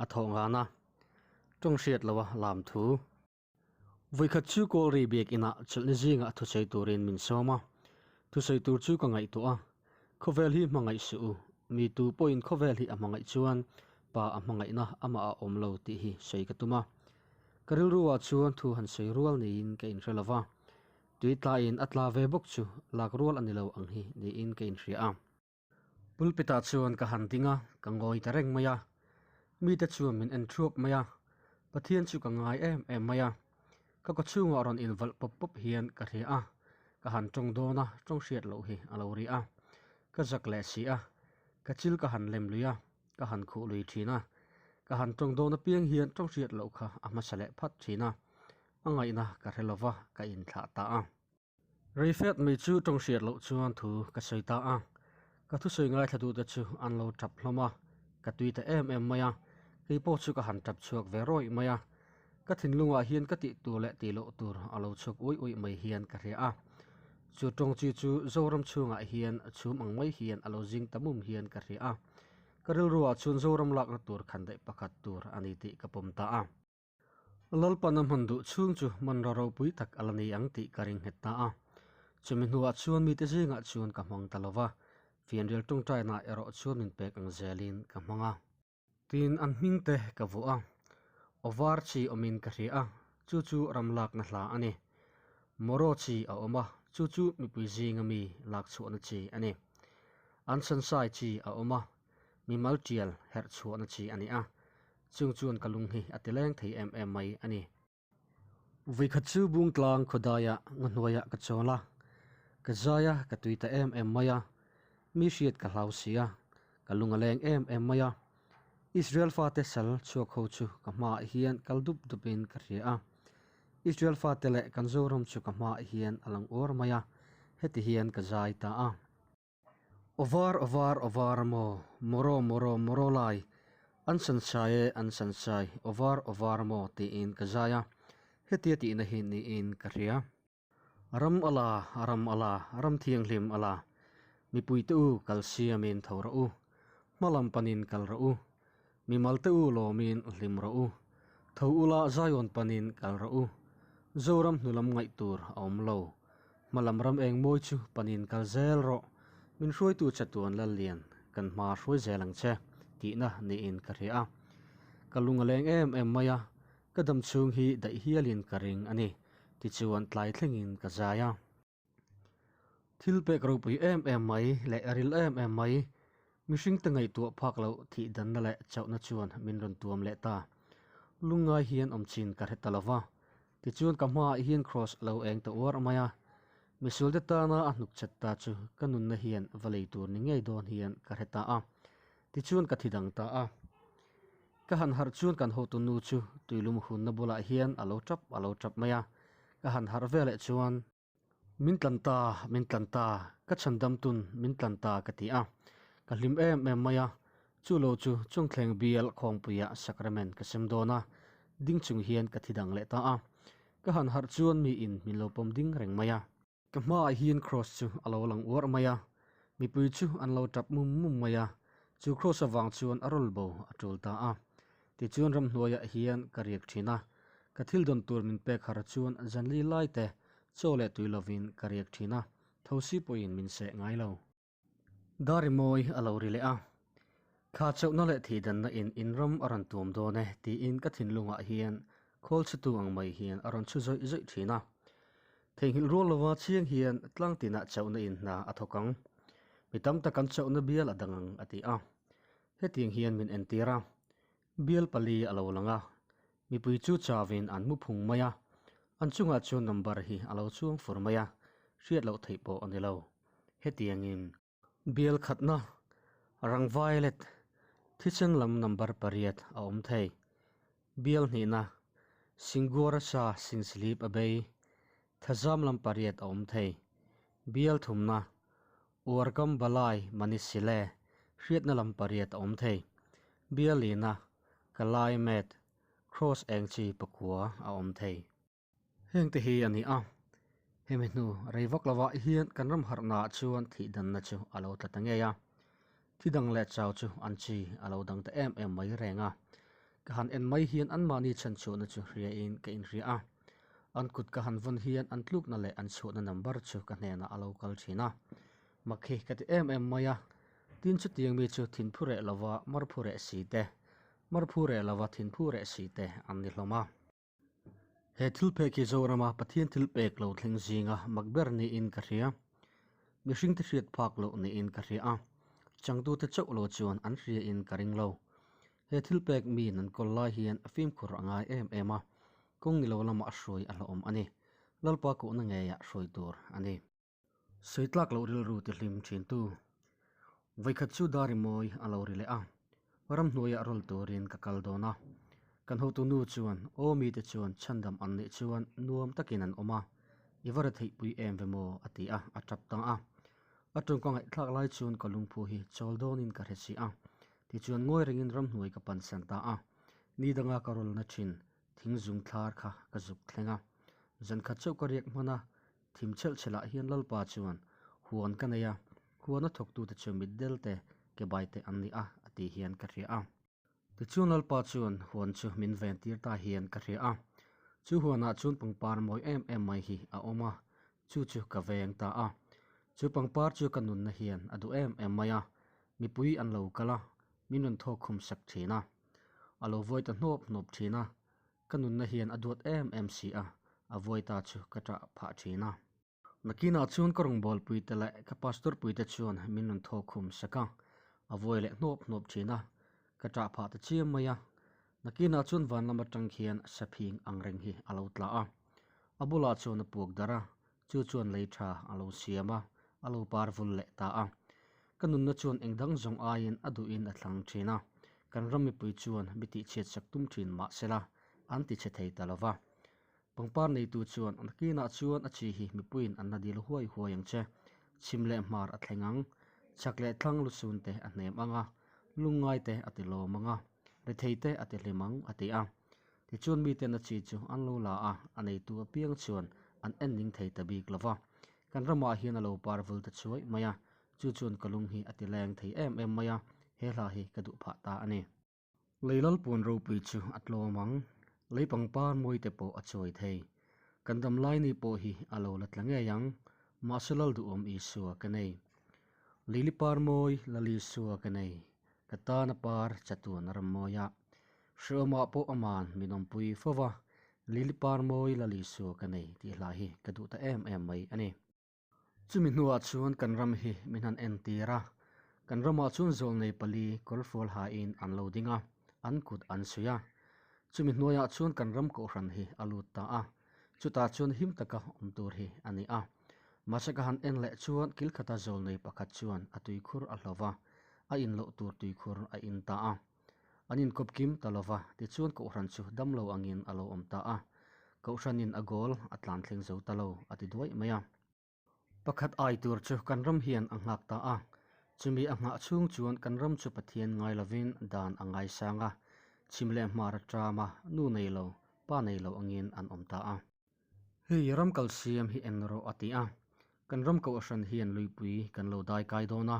A thawh ngana tawng hriat loa lam thu. Vawikhat chu Kawlri biakinah chawlhni zingah thusawi turin min sawm a, thusawi tur chu ka ngaihtuah a, Khawvel hi hmangaih suh u, mi tu pawhin khawvel hi a hmangaih chuan pa a hmangaihna amah a awm lo tih hi sawi ka tum a. Ka rilruah chuan thu han sawi rual niin ka inhre lo va, tui tlain a tla ve bawk chu lak rual a ni lo ang hi niin ka inhria a. Pulpit-ah chuan ka han ding a, ka ngawi ta reng mai a. Mite chuan min en thuap mai a, Pathian chu ka ngai em em mai a. Ka kawchhungah rawn invalh pawp pawp hian ka hria a, ka han tawng dawn a, tawng hriat loh hi a lo ri a. Ka zak leh si a, ka chil ka han lem lui a, ka han khuh lui thin a. Ka han tawng dawn apiang hian tawng hriat loh kha a hmasa leh phat thin a, a ngaihna ka hre lova ka inthlah ta a. Reifet mai chu tawng hriat loh chuan thu ka sawi ta a, ka thusawi ngaithla duhte chu an lo tap hlawm a, ka tui ta em em mai a, kei pawh chu ka han tap chhuak ve rawih mai a, ka thinlungah hian ka tih tur leh tih loh tur a lo chhuak uih uih mai hian ka hria a, chu tawng chi chu Zoram chhungah hian chhum ang mai hian a lo zing ta mum hian ka hria a, ka rilruah chuan Zoram lakna tur khandaih pakhat tur a ni tih ka pawm ta a. Lalpan a hman duh chhung chu hmanraw ropui tak a la ni ang tih ka ring nghet ta a. Chumi hnuah chuan mite zingah chuan ka hmang ta lo va, fianrial tawngtainah erawh chuan min pek ang zelin ka hmang a. Tin, an hming te ka vuah a, aw var chi awmin ka hria a, chu chu ram lakna hla a ni. Mawraw chi a awm a, chu chu mipui zinga mi lak chhuahna chi a ni. An sansai chi a awm a, mimal tial herh chhuahna chi a ni a. Chung chuan ka lung hi a ti leng thei em em mai a ni. Vawikhat chu Bungtlang khawdaiah nga hnuaiah ka chawl a, ka zai a, ka tui ta em em mai a, mi hriat ka hlau si a, ka lung a leng em em mai a. Israel fate sal chhuak ho chu ka hmaah hian kal dup dupin ka hria a. Israel fate leh kan Zoram chu ka hmaah hian a lang uar mai a, heti hian ka zai ta a. Aw var aw var aw var maw, mawraw mawraw mawraw lai, an sansai e an sansai, aw var aw var maw tiin ka zai a, hetia tihna hi niin ka hria. Ram a la, ram a la, ram thianghlim a la, mipuite u kal siamin tho rawh u, hma lam panin kal rawh u, mimalte u lawmin hlim rawh u, tho ula Zion panin kal rawh u, Zoram hnulam ngaih tur a awm lo. Hmalam ram eng mawi chu panin kal zel rawh, min hruaitu che tuan Lallian, kan hma hruai zel ang che, tihna niin ka hria a. Ka lung a leng em em mai a, ka dam chhung hi daih hialin ka ring a ni, tichuan tlai thlengin ka zai a. Thil pek ropui em em mai leh ril em em mai, mihringte ngaihtuah phak loh thih danna leh chauhna chuan min rawn tuam leh ta. Lungngai hian awm chin ka hre ta lo va, Tichuan ka hmaah hian Kraws a lo eng ta uar mai a, misualte tana a hnuk chat ta chu ka nunna hian va lei tur ni ngei dawn hian ka hre ta a. Tichuan ka thi dang ta a. Ka han harh chuan kan hotu nu chu tuilum hunna bulah hian a lo tap a lo tap mai a. Ka han harh veleh chuan. Min tlan ta, min tlan ta, ka chhandam tun min tlan ta ka ti a. Ka hlim em em mai a, chu lo chu Chungthleng bial khawngpuiah sacrament ka sem dawn a, ding chung hian ka thi dang leh ta a. Ka han harh chuan miin min lo pawm ding reng mai a. Ka hmaah hian cross chu a lo lang uar mai a, mipui chu an lo tap mum mum mai a, chu cross avang chuan a rawl bo a tul ta a. Tichuan ramhnuaiah hian ka riak thin a, ka thil dawn tur min pek har chuan zanli lai te chaw leh tui lovin ka riak thin a, thosi pawhin min seh ngai lo. Dari mawi a lo ri leh a, Kha chauhna leh thihdanna in in ram a rawn tuam dawn e tiin ka thinlungah hian khawl chhutu ang mai hian a rawn chhu zawih zawih thin a. Theihnghilh rual lova chiang hian tlang tinah chauhna in hna a thawk ang. Mi tam tak an chauhna bial a dang ang a ti a. Hetiang hian min entir a, bial pali a lo lang a, mipui chu chauin an mu phung mai a, an chungah chuan number hi a lo chuang fur mai a, hriat loh theih pawh a ni lo. Hetiangin. Bial khatna, rang violet, thisen lam number pariat a awm thei. Bial hnihna, Singuara sa singslip a bei, thazam lam pariat a awm thei. Bial thumna, Uarkam Balai Manisile hriatna lam pariat a awm thei. Bialina, Kalai Met, Cross eng chi pakua a awm thei. Hengte hi a ni a, hemi hnu rei vak lovah hian kan ram harhnaah chuan thihdanna chu a lo tla ta ngei a, thidang leh chau chu an chi a lo dang ta em em mai reng a. Ka han en mai hian anmahni chhanchhuahna chu hriain ka inhria a. An kut ka han vawn hian an tlukna leh an chhuahna number chu ka hnenah a lo kal thin a. Mak hi ka ti em em mai a. Tin chutiang mi chu thinphu reh lova marphu reh si te, marphu reh lova thinphu reh si te an ni hlawm a. He thil pek hi Zorama Pathian thil pek lo thleng zinga mak ber niin ka hria. Mihringte hriat phak loh niin ka hria a, changtute chauh lo chuan an hriain ka ring lo. He thil pek miin an kawl lai hian a fimkhur a ngai em em a, kawng ni lo lamah a hruai a hlauhawm a ni. Lalpa kohna ngeiah hruai tur a ni. Sawi tlak loh rilru ti hlim thin tu. Vawikhat chu dar i mawi a lo ri leh a, ramhnuaiah rawl turin ka kal dawn a. Kan hotu nu chuan aw mite chuan chhandam an nih chuan nuam takin an awm a, i va retheih pui em ve maw a ti a, a tap tang a. A tawngka ngaihthlak lai chuan ka lungphu hi chawl dawnin ka hre si a, tichuan ngawi rengin ramhnuai ka pansan ta a. Ni danga ka rawlna thin thingzung thlar kha ka zuk thleng a, zankhat chauh ka riak hman a, Thim chhelh chhelhah hian Lalpa chuan huan ka nei a, huana thawktute chu mitdel te, kebai te an ni a, a tih hian ka hria a. Tichuan Lalpa chuan huan chu min ven tir ta hian ka hria a. Chu huanah chuan pangpar mawi em em mai hi a awm a, chu chu ka veng ta a. Chu pangpar chu ka nunna hian a duh em em mai a, mipui an lo kal a, min rawn thawk khum sak thin a. A lo vawi ta hnawp hnawp thin a, Ka nunna hian a duat em em si a, a vuai ta chu ka ṭah phah ṭhin a. Nakinah chuan ka rawngbâwl puite leh ka pastor puite chuan min rawn thaw khum sak a, a vuai leh hnawp hnawp ṭhin a, ka ṭah phah ta chiam mai a. Nakinah chuan van lam aṭang khian saphing ang reng hi a lo tla a, a bulah chuan a puak darh a, chu chuan lei ṭha a lo siam a, a lo par vul leh ta a. Ka nunna chuan eng dang zawng aiin a duhin a thlang ṭhin a, kan ram mipui chuan mi tihchhiat sak tum ṭhin mah sela an tichhe thei ta lo va. Pangpar neitu chuan nakinah chuan a chi hi mipuiin an la dil huai huai ang che, chhim leh hmar a thleng ang, chak leh thlang lusun te a hnem ang a, lungngai te a ti lawm ang a, rethei te a ti hlim ang, a ti a. Tichuan miten a chi chu an lo la a, a neitu apiang chuan an en ning thei ta bik lo va. Kan ramah hian a lo par vul ta chuai mai a, chu chuan ka lung hi a ti leng thei em em mai a, he hla hi ka duh phah ta a ni. Lei lalpuan ropui chu a tlawm ang, lei pangpar mawi te pawh a chawi thei. Kan dam lai ni pawh hi a lo la tla ngei ang, mahse lal duhawm Isua ka nei. Lili par mawi Lal Isua ka nei, ka tana par chatuan ram mawi ah. Hreawmah pawh aman min awmpui fo va, Lili par mawi Lal Isua ka nei tih hla hi ka duh ta em em mai a ni. Chumi hnuah chuan kan ram hi min han entir a, kan ramah chuan zawlnei pali kawrfual hain an lo ding a, an kut an suih a. Chumi hnuaiah chuan kan ram kohhran hi a lut ta a, chutah chuan him taka awm tur hi a ni a. Mahse ka han en leh chuan kilkhata zawlnei pakhat chuan a tuikhur a hlo va, a in loh tur tuikhur a in ta a. An inkawp kim ta lo va, tichuan kohhran chu damlo angin a lo awm ta a. Kohhranin a goal a tlan thleng zo ta lo, a ti duaih mai a. Pakhat ai tur chu kan ram hian a nghak ta a. Chumi a nghah chhung chuan kan ram chu Pathian ngai lovin dan a ngaisang a, chhim leh hmar a ṭam a, nu nei lo, pa nei lo angin an awm ta a. Hei ram kal siam hi en rawh a ti a, kan ram kohhran hian luipui kan lo dai kai dawn a,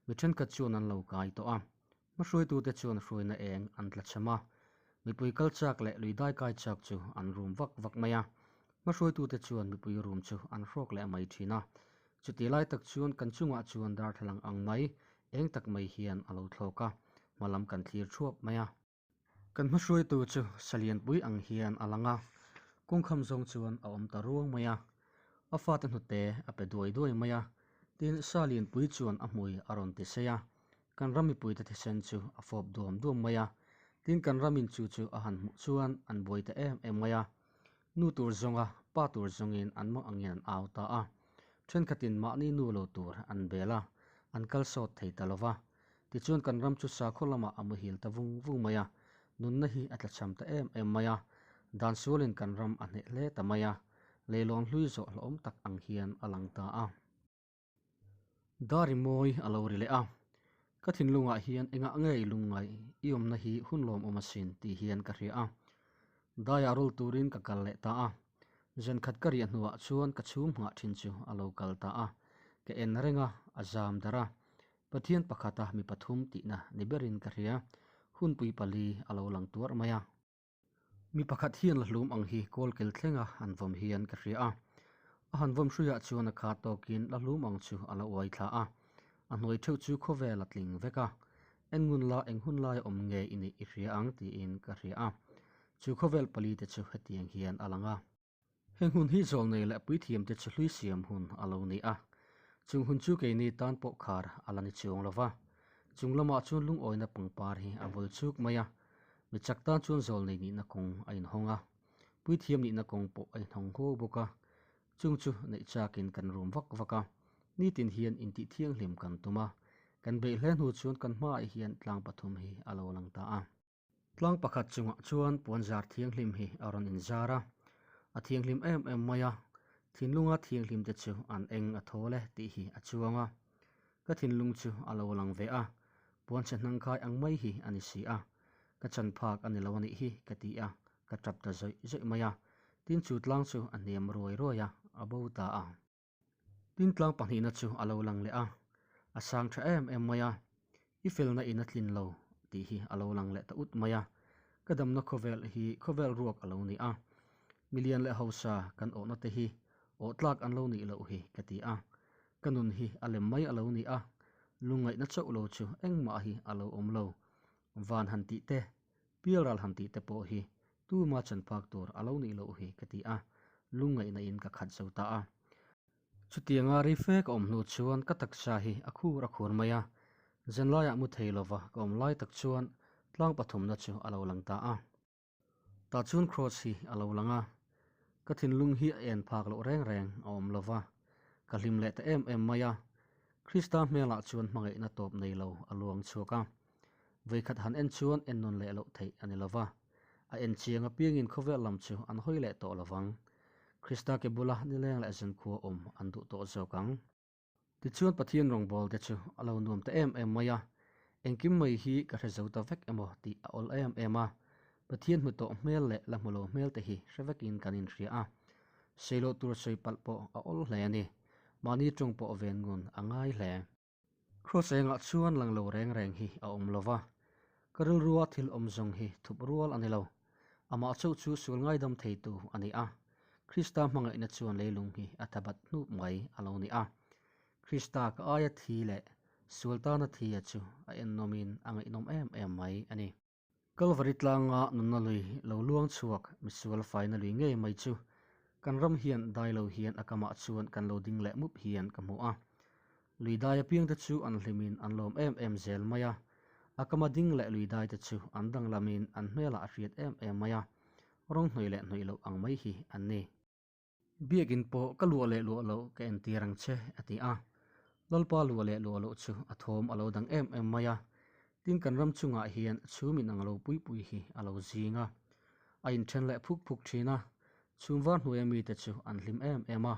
mi thenkhat chuan an lo kai tawh a, hmahruaitute chuan hruaina eng an tla chhem a, mipui kal chak leh lui dai kai chak chu an rum vak vak mai a, hmahruaitute chuan mipui rum chu an hrawk leh mai thin a, chuti lai tak chuan kan chungah chuan darthlalang ang mai eng tak mai hian a lo thlawk a, hmalam kan thlir thuap mai a. Kan hmahruaitu chu Salianpui ang hian a lang a, kawngkham zawng chuan a awm ta ruang mai a. A fate hnute a pe duai duai mai a, tin Salianpui chuan a hmui a rawn ti sei a, kan ram mipuite thisen chu a fawp duam duam mai a, tin kan ramin chu chu a han hmuh chuan an buai ta em em mai a. Nu tur zawnga pa tur zawngin an mawng angin an au ta a, thenkhatin mahni nu lo tur an bel a, an kal sawt thei ta lo va. Tichuan kan ram chu sakhaw lamah a muhil ta vung vung mai a, nunna hi a tlachham ta em em mai a, dan sualin kan ram a hneh hle ta mai a, leilawn hlui zawh hlauhawm tak ang hian a lang ta a. Dari mawi a lo ri leh a, Ka thinlungah hian engah nge i lungngaih, i awmna hi hun lawmawm asin tih hian ka hria a. Daiah rawl turin ka kal leh ta a, Zankhat ka riah hnuah chuan ka chhung nghah thin chu a lo kal ta a, ka en reng a, a zam darh a. Pathian pakhata mi pathum tihna ni berin ka hria. Hunpui pali a lo lang tuarh mai a. Mi pakhat hian la hlum ang hi kawlkel thlenga han vawm hian ka hria a. A han vawm hruiah chuan a kha tawkin la hlum ang chu a la uai thla a. A hnuai theuh chu khawvel a tling vek a. En ngun la eng hun laia awm nge i nih i hria ang tiin ka hria a. Chu khawvel pali te chu hetiang hian a lang a. Heng hun hi zawlnei leh puithiamte chu hlui siam hun a lo ni a. Chung hun chu keini tan pawh khar a la ni chuang lo va. Chung lamah chuan lungawina pangpar hi a vul chuk mai a. Mi chak tan chuan zawlnei nihna kawng a inhawng a. Puithiam nihna kawng pawh a inhawng huau bawk a. Chung chu neih chakin kan rum vak vak a. Nitin hian intih thianghlim kan tum a. Kan beih hle hnu chuan kan hmaah hian tlang pathum hi a lo lang ta a. Tlang pakhat chungah chuan puanzar thianghlim hi a rawn inzar a, a thianghlim em em mai a, thinlunga thianghlim te chu an eng a thawl e tih hi a chuang a. Ka thinlung chu a lo lang ve a, puanchhe hnangkhai ang mai hi a ni si a, ka chan phak a ni lo a nih hi ka ti a, ka tap ta zawih zawih mai a, tin chu tlang chu a hniam ruai ruai a, a bo ta a. Tin tlang pahnihna chu a lo lang leh a, a sang tha em em mai a, i felna in a tlin lo tih hi a lo lang leh ta ut mai a, ka damna khawvel hi khawvel ruak a lo ni a, milian leh hausa kan awhna te hi awh tlak an lo nih loh hi ka ti a, ka nun hi a lem mai a lo ni a, lungngaihna chauh lo chu engmah hi a lo awm lo, van han tih te, pialral han tih te pawh hi Tuma chan phak tur a lo nih loh hi ka ti a, lungngaihna in ka khat zo ta a. Chutianga rei fe ka awm hnu chuan ka taksa hi a khur a khur mai a, zanlaiah mu thei lova ka awm lai tak chuan tlang pathumna chu a lo lang ta a. Tah chuan Kross hi a lo lang a, ka thinlung hi a en phak loh reng reng a awm lova, ka hlim leh ta em em mai a. Krista hmelah chuan hmangaihna tawp nei lo a luang chhuak a, Vawikhat han en chuan en nawn leh loh theih a ni lo va, a en chiang apiangin khawvel lam chu an hawi leh tawh lo vang. Krista ke bula nileng leh zankhua awm an duh tawh zawk ang. Tichuan Pathian rawngbâwl te chu a lo nuam ta em em mai a, engkim mai hi ka hre zo ta vek emaw tih a awl em em a, Pathian hmu tawh hmel leh la hmu lo hmel te hi hre vekin kan inhria a, sawi loh tur sawi palh pawh a awl hle a ni. Mahni tawng pawh ven ngun a ngai hle. Cross engah chuan lang lo reng reng hi a awm lo va, ka rilrua thil awm zawng hi thup rual a ni lo. Amah chauh chu sual ngaidam theitu a ni a, Krista hmangaihna chuan leilung hi a thabat hnup mai a lo ni a. Krista ka aia thi leh sual tana thi a chu a ennawmin a ngaihnawm em em mai a ni. Kalvari tlanga nunna lui lo luang chhuak misual faina lui ngei mai chu kan ram hian dai lo hian a kamah chuan kan lo ding leh mup hian ka hmu a. Lui dai apiangte chu an hlimin an lawm em em zel mai a, a kama ding leh lui daite chu an danglamin an hmelah a hriat em em mai a, rawng hnawih leh hnawih loh ang mai hi an ni. Biakin pawh ka luah leh luah loh ka entir ang che, a ti a. Lalpa luah leh luah loh chu a thawm a lo dang em em mai a. Tin kan ram chungah hian chhum in ang lo pui pui hi a lo zing a. A inthen leh phuk phuk thin a. Chhum var hnuaia mite chu an hlim em em a.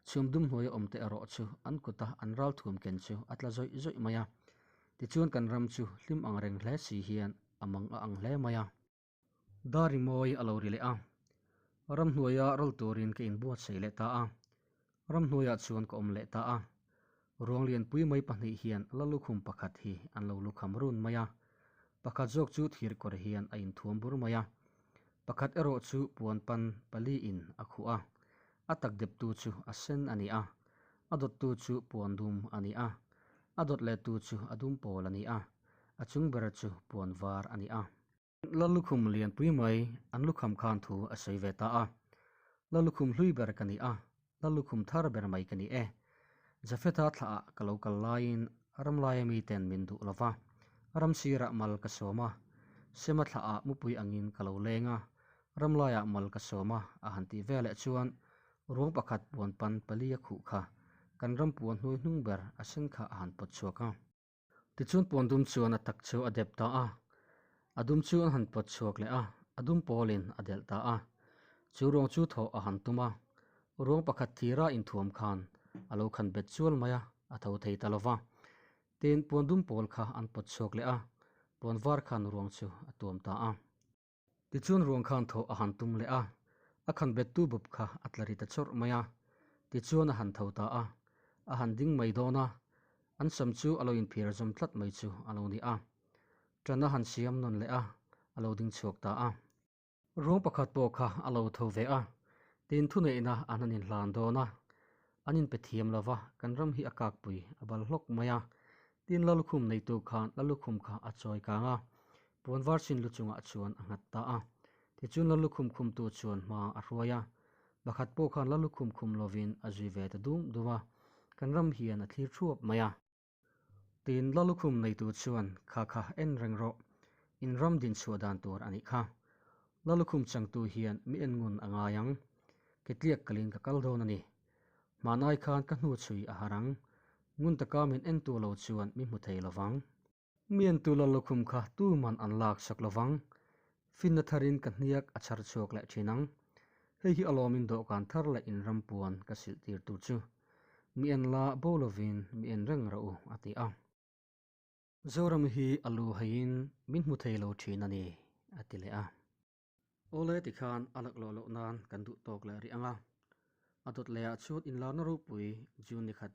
Chhum dum hnuaia awmte erawh chu an kuta an ral thum ken chu a tla zawih zawih mai a. Tichuan kan ram chu hlim ang reng hle si hian a mang a ang hle mai a. Dar rimawi a lo ri leh a, ramhnuaia rawl turin ka inbuatsaih leh ta a, ramhnuaiah chuan ka awm leh ta a. Ruang lianpui mai pahnih hian la lukhum pakhat hi an lo lukham run mai a, pakhat zawk chu thir kawr hian a inthuam bur mai a, pakhat erawh chu puan pan paliin a khuh a, a tak deptu chu a sen a ni a, a dawttu chu puan dum a ni a, a dawt lehtu chu a dum pawl a ni a, a chung ber chu puan var a ni a. Lallukhum lianpui mai an lukham khan thu a sawi ve ta a, Lallukhum hlui ber ka ni a, Lallukhum thar ber mai ka ni e. Jafetha thlaah ka lo kal laiin ramlaia miten min duh lo va, ram sirah mal ka sawm a, Sema thlaah mupui angin ka lo leng a, ramlaiah mal ka sawm a, a han tih veleh chuan ruang pakhat puan pan pali a khuh kha kan ram puan hnuai hnung ber a sen kha a han pawt chhuak a. Tichuan puan dum chuan a tak chu a dep ta a, a dum chu an han pawt chhuak leh a, a dum pawlin a delh ta a. Chu ruang chu thawh a han tum a, ruang pakhat thira inthuam khan a lo khan bet chual mai a, a tho thei ta lo va. Tin, puan dum pawl kha an pawt chhuak leh a, puan var khan ruang chu a tuam ta a. Tichuan ruang khan thawh a han tum leh a, a khan bettu bawp kha a tla ri ta chawrh mai a. Tichuan a han tho ta a, a han ding mai dawn a, an sam chu a lo inphir zawm tlat mai chu a lo ni a. Ṭan a han siam nawn leh a, a lo ding chhuak ta a. Ruang pakhat pawh kha a lo tho ve a, tin thuneihna an han inhlan dawn a, an inpe thiam lo va, kan ram hi a kakpui a bal hlawk mai a. Tin Lalukhum neitu khan Lalukhum kha a chawi kang a, puan var sin lu chungah chuan a nghat ta a. Tichuan Lalukhum khumtu chuan hma a hruai a, pakhat pawh khan Lalukhum khum lovin a zui ve ta dum dum a, kan ram hian a thlir thuap mai a. Tin Lalukhum neitu chuan kha kha en reng rawh, in ram din chhuah dan tur a nih kha. Lalukhum changtu hian mi en ngun a ngai ang, ke tliak kalin ka kal dawn a ni. Hmanai khan ka hnu chhui a har ang, ngun taka min entu lo chuan mi hmu thei lovang. Mi entu Lalukhum kha tuman an lak sak lovang, finna tharin ka hniak a chhar chhuak leh thin ang. Hei hi alawmin dawhkan thar leh in ram puan ka silh tir tur chu. Mi en la bo lovin mi en reng rawh u, a ti a. Zoram hi a lu haiin min hmu thei lo thin a ni, a ti leh a. Awle tikhan a laklawh loh nan kan duh tawk leh rih ang a. A dawt lehah chuan inlarna ropui June ni khat.